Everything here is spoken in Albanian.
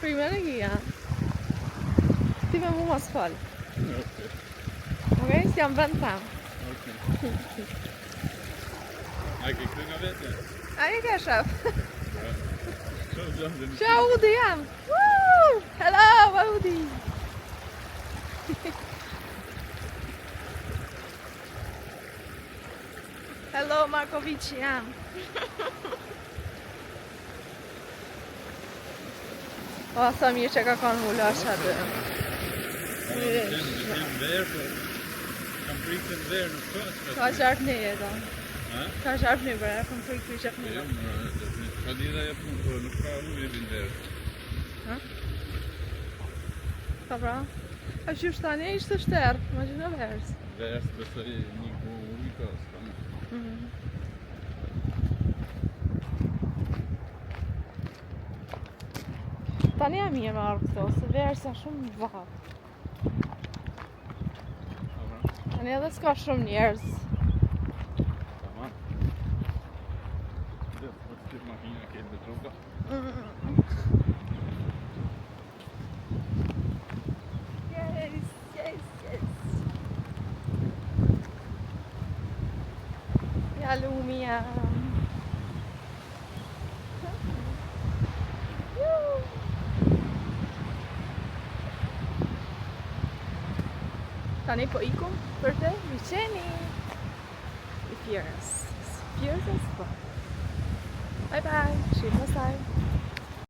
Frikë e kija. Ti me mu mos fol. Okej. Okej, si jam vend tam. Okej. A ke këtu nga vetja? A i ke shef? Shumë gjëmë dhe Që Audi jam? Woo! Hello, Audi! Hello, Markovic jam. O, sa mirë që ka konë vulash aty. Në verë, po kam frikë se në verë nuk ka që Ka qartë një jeta. Ha? Ka qartë një bërë, kam frikë për qartë një. Jo, më, ka lidha e punë, po nuk ka ujë në verë. Ha? Pa pra? A qysh tani ishte shterr, imagjino verës. Verës besoj një ku ujë ka, s'ka më. Mhm. Tani jam mirë me ardhë këto, se verës janë shumë vapë. A pra? Tani edhe s'ka shumë njerëz. Tamam. Dhe, po të këtë makina, këtë dhe truka. Yes, yes, yes. Ja lumi jam. Juhu. Tani po ikum për te liqeni i Fierës. Fierës po. Bye bye, shihemi pastaj.